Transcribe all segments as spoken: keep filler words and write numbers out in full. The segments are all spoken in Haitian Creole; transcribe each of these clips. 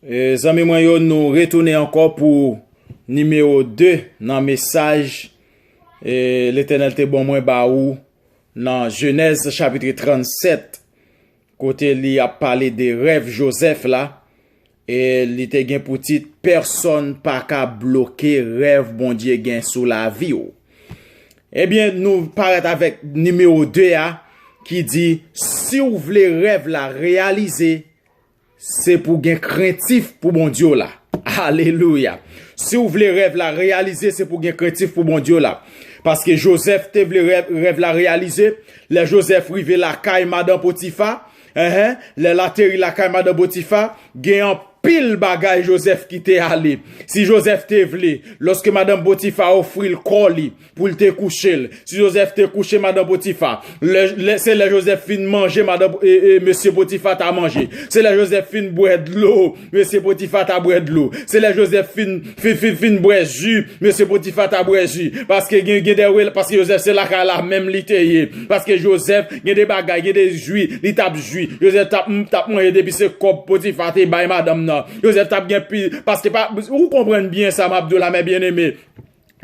E, zanmi mwen yo, nou retounen ankò pou nimewo de nan mesaj, e, Letènèl te ban mwen ba ou nan Jenèz chapit trannsèt, kote li ap pale de rèv Jozèf la, e li te gen pou tit, pèsonn pa ka bloke rèv Bondye gen sou lavi w. Ebyen, nou parèt avèk nimewo de a, ki di, si w vle rèv la reyalize, se pou gen krentif pou Bondye w la. Alelouya. Si w vle rèv la reyalize, se pou gen krentif pou Bondye w la. Paske Jozèf te vle rèv, rèv la reyalize. Lè Jozèf rive lakay madan Potifa, enhen, lè l ateri lakay madan Potifa, gen anpil bagay Jozèf ki te ale. Si Jozèf te vle, lòske madan Potifa ofri l kò li, pou l te kouche l. Si Jozèf te kouche madan Potifa, lè, lè, se lè Jozèf fin manje, madan, e, e, mesye Potifa ta manje. Se lè Jozèf fin bwè dlo, mesye Potifa ta bwè dlo. Se lè Jozèf fin, fin, fin, fin bwè ji, mesye Potifa ta bwè ji. Paske gen, gen de rel-, paske Jozèf se lakay la menm li te ye. Paske Jozèf gen de bagay, gen de jwi, li t ap jwi. Jozèf t ap, t ap manje depi se kòb Potifa te bay madanm nan. Jozèf t ap gen pi, paske pa, ou konprann byen sa m ap di w la, mè byeneme.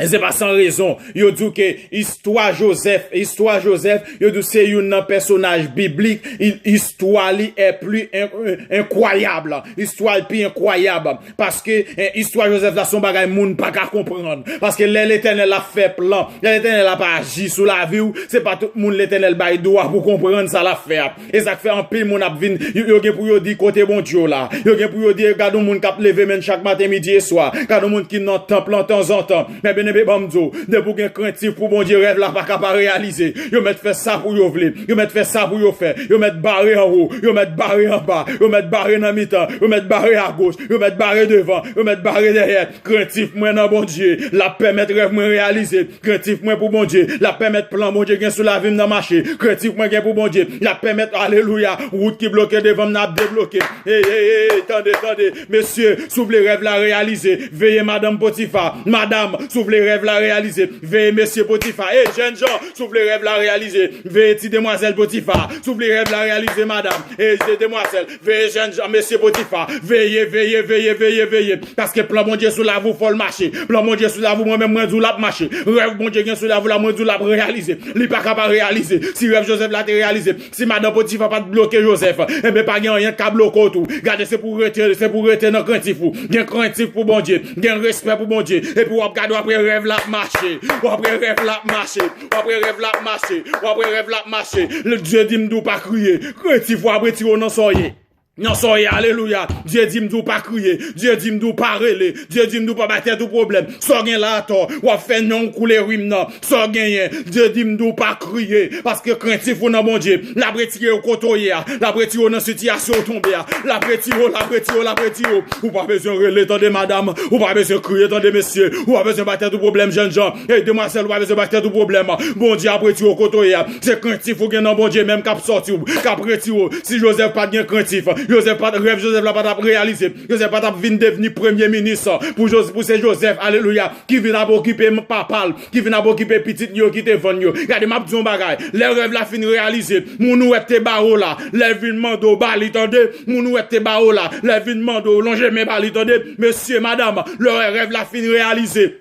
E se pa san rezon. Yo di w ke istwa Jozèf, istwa Jozèf, yo di w se youn nan pèsonaj biblik, i-, istwa li est plus in-, incroyable. Istwa l pi enkwayab. Paske, eh, istwa Jozèf la se yon bagay moun pa ka konprann. Paske lè Letènèl ap fè plan, lè Letènèl ap aji sou lavi w, se pa tout moun Letènèl bay dwa pou konprann sa l ap fè a. E sa k fè anpil moun ap vin, yo, yo gen pou yo di kote Bondye w la. Yo gen pou yo di, gad yon moun k ap leve men l chak maten, midi e swa. Gad yon moun ki nan tanp lan tanzantan. Men byeneme, ban m di w, depi w gen krentif pou Bondye, rèv la pa ka pa reyalize. Yo mèt fè sa pou yo vle. Yo mèt fè sa pou yo fè. Yo mèt bare anwo. Yo mèt bare anba. Yo mèt bare nan mitan. Yo mèt bare agoch. Yo mèt bare devan. Yo mèt bare dèyè. Krentif mwen nan Bondye, l ap pèmèt rèv mwen reyalize. Krentif mwen pou Bondye, l ap pèmèt plan Bondye gen sou lavi m nan mache. Krentif mwen gen pou Bondye, l ap pèmèt, alelouya, wout ki bloke devan m nan ap debloke. Ey, ey, ey, tande, tande. Mesye, si w vle rèv la reyalize, veye madanm Potifa. Madam, si w vle rèv la reyalize, veye mesye Potifa. Ey, jènjan, si w vle rèv la reyalize, veye ti demwazèl Potifa. Si w vle rèv la reyalize, madam, ey, ti demwazèl, veye jènjan, mesye Potifa. Veye, veye, veye, veye, veye. Paske plan Bondye sou lavi w fò l mache. Plan Bondye sou lavi w, mwen menm, mwen di w l ap mache. Rèv Bondye gen sou lavi w la, mwen di w l ap reyalize. Li pa ka pa reyalize. Si rèv Jozèf la te reyalize, si madan Potifa pa t bloke Jozèf, enben pa gen anyen k ka bloke w tou. Gade, se pou w rete, se pou w rete nan krentif ou. Gen krentif pou Bondye, gen respè pou Bondye. Epi w ap gade, w ap wè rèv la ap mache. W ap wè rèv la ap mache. W ap wè rèv la ap mache. W ap wè rèv la ap mache. Le Dye di m di w pa kriye. Krentif ou ap retire w nan sa w ye. Nan sa w ye, alelouya. Dye di m di w pa kriye. Dye di m di w pa rele. Dye di m di w pa bay tèt ou pwoblèm. Sa w gen la atò. W ap fè non w koule rim nan. Sa w genyen. Dye di m di w pa kriye. Paske krentif ou nan Bondye. L ap retire w kote w ye a. L ap retire w nan sitiyasyon w tonbe a. L ap retire w, l ap retire w, l ap retire w. Ou pa bezwen rele, tande madam. Ou pa bezwen kriye, tande mesye. Ou pa bezwen bay tèt ou pwoblèm, jènjan. Ey, demwazèl, ou pa bezwen bay tèt ou pwoblèm. Bondye ap retire w kote w ye a. Se krentif ou gen nan Bondye menm k ap sòti w, k ap retire w. Si Jozèf pa t gen krentif, Jozèf pa t, rèv Jozèf la pa t ap reyalize. Jozèf pa t ap vin devni premye minis pou Joz-, pou se Jozèf, alelouya, ki vin ap okipe m-, papa l, ki vin ap okipe pitit li yo ki te vann yo. Gade, m ap di yon bagay. Lè rèv la fin reyalize, moun ou wè k te bare w la, lè vin mande w ba li, tande, moun ou wè k te bare w la, lè vin mande w lonje men ba li, tande, mesye, madam, lè rèv la fin reyalize,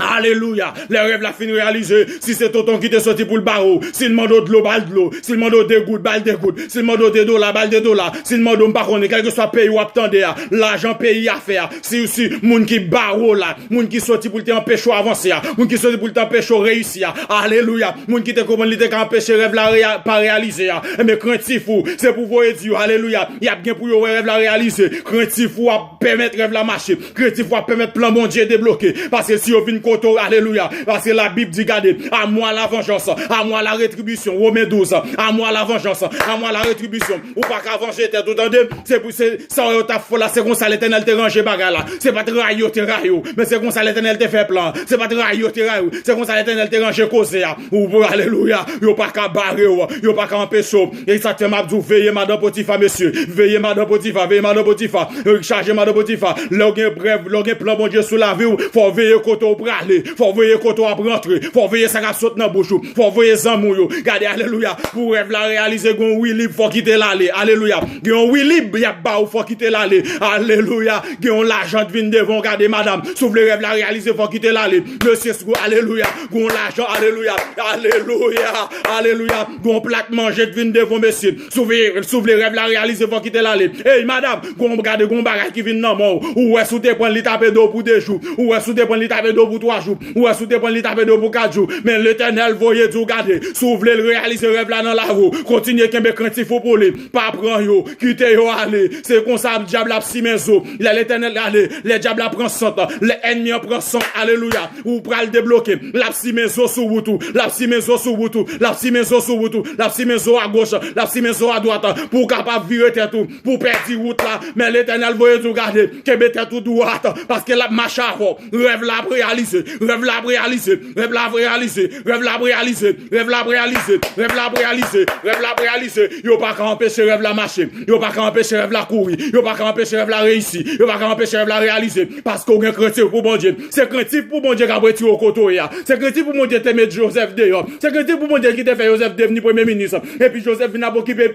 alelouya. Lè rèv la fin reyalize, si se tonton ki te soti pou l bare w, si l mande w dlo, ba l dlo. Si l mande w de goud, ba l de goud. Si l mande w de dola, ba l de dola. Si l mande w, m pa konnen, kèlkeswa peyi w ap tande a, lajan peyi a fè a. Si, si moun ki bare w la, moun ki soti pou l te anpeche w avanse a, moun ki soti pou l te anpeche w reyisi a, alelouya. Moun ki te konprann li te ka anpeche rèv la reya-, pa reyalize a, enben krentif ou, se pou voye di yo, alelouya. Y ap gen pou yo wè rèv la reyalize. Krentif ou ap pèmèt rèv la mache. Krentif ou ap pèmèt plan Bondye debloke. Paske si yo vin kote w, alelouya. Paske Labib di, gade, à moi la vengeance, à moi la rétribution. Women douz, à moi la vengeance, à moi la rétribution. Ou pa ka vanje tèt ou, tande. Se pou, se, sa yo t ap fè w la, se konsa Letènèl te ranje bagay la. Se pa t rayi yo te rayi w, men se konsa Letènèl te fè plan. Se pa t rayi yo te rayi w, se konsa Letènèl te ranje koze a. Ou, alelouya. Yo pa ka bare w, yo pa ka anpeche w. E sa k fè m ap di w, veye madan Potifa, mesye. Veye madan Potifa, veye madan Potifa. Yo chaje madan Potifa. Lè w gen rèv, lè w gen plan Bondye sou lavi w, fò w veye kote w pral. ale. Fò w veye kote w ap rantre. Fò w veye sa k ap sot nan bouch ou. Fò w veye zanmi w yo. Gade, alelouya. Pou rèv la reyalize, gen yon wi lib, fò w kite l ale. Alelouya. Gen yon wi lib, y ap ba ou, fò w kite l ale. Alelouya. Gen yon lajan k vin devan w, gade, madanm. Si w vle rèv la reyalize, fò w kite l ale. Mesye, si w, alelouya. Gen yon lajan, alelouya. Alelouya. Alelouya. Gen yon plat manje k vin devan w, mesye. Si w vle, si w vle rèv la reyalize, fò w kite l ale. Ey, madanm, gon, gade, gon bagay ki vin nan men w. Ou wè si w te pran l, li t ap ede w pou de jou. Ou wè si w te pran l, li t ap ede w pou twa jou. Ou wè si w te pran l, li t ap ede w pou kat jou. Men Letènèl voye di w, gade, si w vle l reyalize rèv la nan lavi w, kontinye kenbe krentif ou pou li. Pa pran yo, kite yo ale. Se konsa dyab la ap simen zo. Lè Letènèl gade, lè dyab la pran sant, lè ènmi an pran sant, alelouya, ou pral debloke. L ap simen zo sou wout ou, l ap simen zo sou wout ou, l ap simen zo sou wout ou, l ap simen zo agoch, l ap simen zo adwat, pou w kapab vire tèt ou, pou w pèdi wout la. Men Letènèl voye di w, gade, kenbe tèt ou dwat, paske l ap mache avè w. Rèv la ap reyalize, rèv la ap reyalize, rèv la ap reyalize, rèv la ap reyalize, rèv la ap reyalize, rèv la ap reyalize, rèv la ap reyalize. Yo pa ka anpeche rèv la mache, yo pa ka anpeche rèv la kouri, yo pa ka anpeche rèv la reyisi, yo pa ka anpeche rèv la reyalize, paske w gen krentif pou Bondye. Se krentif pou Bondye k ap retire w kote w ye a. Se krentif pou Bondye te met Jozèf deyò. Se krentif pou Bondye ki te fè Jozèf devni premye minis. Epi Jozèf vin ap okipe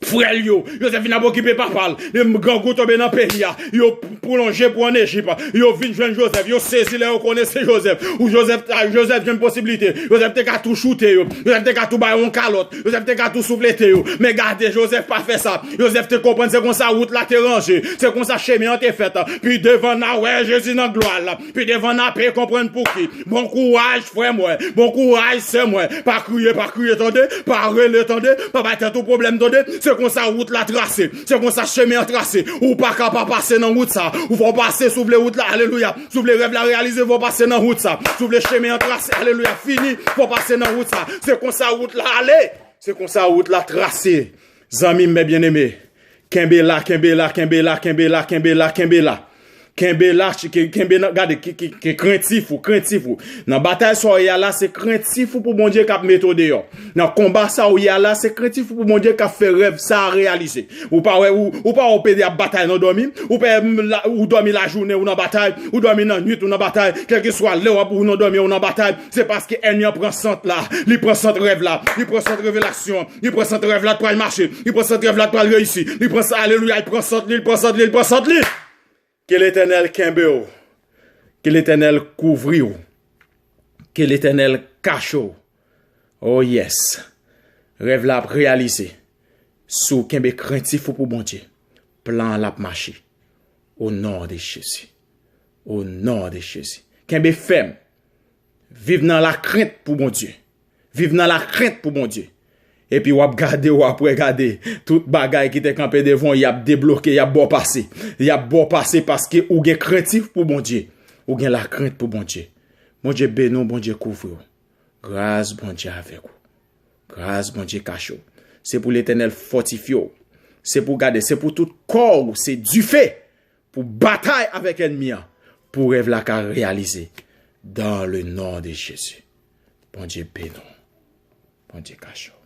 frè l yo. Jozèf vin ap okipe papa l. Grangou tonbe nan peyi a. Yo pwolonje pou ann Ejip. Yo vin jwenn Jozèf. Yo sezi lè yo konnen se Jozèf. Ou Jozèf, Jozèf jwenn posiblite. Jozèf te ka tou choute yo. Jozèf te ka tou ba yo yon kalòt. Jozèf te ka tou souflete yo. Men gade, Jozèf pa fè sa. Jozèf te konprann se konsa wout la te ranje. Se konsa chemen an te fèt. Pi devan n a wè Jezi nan glwa l. Pi devan n ape konprann pouki. Bon kouraj, frè mwen. Bon kouraj, sè mwen. Pa kriye, pa kriye, tande. Pa rele, tande. Pa bay tèt ou pwoblèm, tande. Se konsa wout la trase. Se konsa chemen an trase. Ou pa ka pa pase nan wout sa. Ou fò pase si w vle wout la. Alelouya. Si w vle rèv la reyalize, fò pase nan wout sa. Si w vle chemen an trase, alelouya, fini, fò pase nan wout sa. Se konsa wout la ale. Se konsa wout la trase. Zanmi m, mè byeneme. Kenbe la, kenbe la, kenbe la, kenbe la, kenbe la, kenbe la. Kenbe la, ke- kenbe nan, gade, ke- ke- ke krentif ou, krentif ou. Nan batay sa w ye a la, se krentif ou pou Bondye k ap mete w deyò. Nan konba sa w ye a la, se krentif ou pou Bondye k ap fè rèv sa a reyalize. Ou pa wè, ou, ou pa wè w pede ap batay nan dòmi, ou pa la, ou dòmi lajounen ou nan batay, ou dòmi nan nwit ou nan batay, kèlkeswa lè w ap ou nan dòmi ou nan batay, se paske ènmi an pran sant la, li pran sant rèv la, li pran sant revelasyon, li pran sant rèv la t pral mache, li pran sant rèv la t pral reyisi, li pran sant, alelouya, li pran sant li, li pran sant li, li pran sant li. Ke Letènèl kenbe w, ke Letènèl kouvri w, ke Letènèl kache w. Oh yes, rèv la ap reyalize. Si w kenbe krentif ou pou Bondye, plan an l ap mache. O non de Jezi. O non de Jezi. Kenbe fèm. Viv nan lakrent pou Bondye. Viv nan lakrent pou Bondye. Epi w ap gade, w ap wè gade. Tout bagay ki te kanpe devan w, y ap debloke, y ap ba w pase. Y ap ba w pase paske ou gen krentif pou Bondye. Ou gen lakrent pou Bondye. Bondye beni w, Bondye kouvri w. Gras Bondye avèk ou. Gras Bondye kache w. Se pou Letènèl fòtifye w. Se pou gade, se pou tout kò w, se dife pou batay avèk ènmi an, pou rèv la ka reyalize. Dans le nom de Jésus. Bondye beni w. Bondye kache w.